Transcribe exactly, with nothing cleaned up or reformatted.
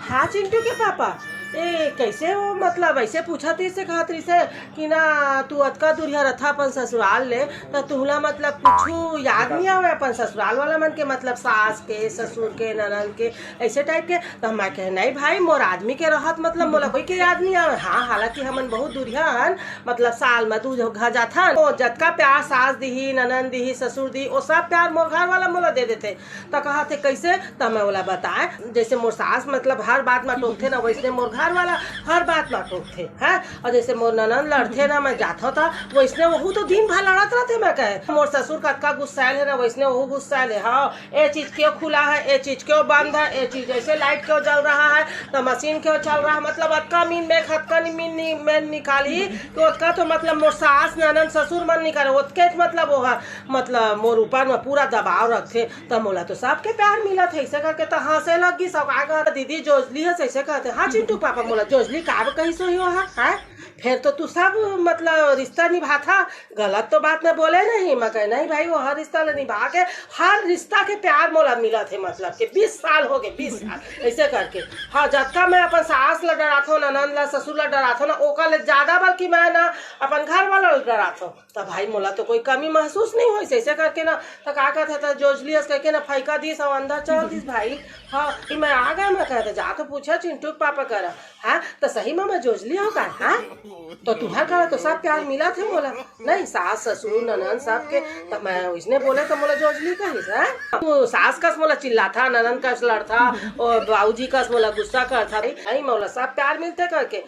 हाँ चिंटू के पापा, ए कैसे हो? मतलब ऐसे पूछत रहिसे, कहत रहिसे कि ना तू अतका दूरिहा रथा अपन ससुराल ले, त तुहला मतलब कुछु याद नहीं आवे अपन ससुराल वाला मन के, मतलब सास के, ससुर के, ननद के, ऐसे टाइप के? त मैं कहे नहीं भाई, मोर आदमी के रहत मतलब मोला कोई के याद नहीं आवे। हाँ, हालांकि हमन बहुत दूरिहा हन, मतलब साल में दू घर जाथन, तो जतका प्यार सास दिही, ननद दिही, ससुर दिही, वो सब प्यार मोर घर वाला मोला दे देथे। त कहा थे कैसे? त मैं ओला बताए, जैसे मोर सास मतलब हर बात में टोकथे ना, वैसने मोर घर वाला हर बात में टोकथे हैं। और जैसे मोर ननद लड़थे ना, मैं जाथो त वैसने वहू तो दिन भर लड़त रहथे। मैं कहे मोर ससुर कतका गुस्सायल है ना, वैसने वहू गुस्सायल है। हाँ, ये चीज क्यों खुला है, ये चीज क्यों बंद है, ये चीज ऐसे लाइट क्यों जल रहा है, तो मशीन क्यों चल रहा है, मतलब अतका मीन में खतका नि-, मीन नि-, में निकाली कि ओतका तो मतलब मोर सास ननद ससुर मन निकाले, ओतके मतलब वो है, मतलब मोर ऊपर में पूरा दबाव रखथे। त मोला तो सबके प्यार मिलत है, ऐसे करके त हंसे लग गिस। अउ का कहत, दीदी जोजली हस, ऐसे कहते। हाँ चिंटू पापा, मोला जोजली का कहिस होही ओहा, हैं? फिर तो तू सब मतलब रिश्ता निभाथा, गलत तो बात मैं बोले नहीं। मैं कहे नहीं भाई, वो हर रिश्ता ला निभा के, हर रिश्ता के प्यार मोला मिलत है, मतलब के बीस साल हो गए, बीस साल ऐसे करके। हाँ, जतका मैं अपन सास ला डराथो, ननद ला, ससुर ला डराथो ना, ओकर ले ज्यादा बल्कि मैं ना अपन घर वाला ला डराथो। त भाई मोला तो कोई कमी महसूस नहीं होइस, ऐसे करके ना। त का कहत हे, त जोजली हस कहिके ना फैका दिस अउ अंदर चल दिस भाई। हाँ, कि मैं आ गए, मैं कहते जा तो पूछा चिंटू के पापा करा। हाँ, त सही में मैं जोजली हूँ का? हाँ, तो तुहर करा तो सब प्यार मिलत है मोला, नहीं सास ससुर ननद सबके। त मैं उसने बोले त मोला जोजली कहिस, हाँ? तू सास कस मोला चिल्लाथा, ननद कस लड़था, और बाबूजी कस मोला गुस्सा करथा, नहीं मोला सब प्यार मिलथे करके।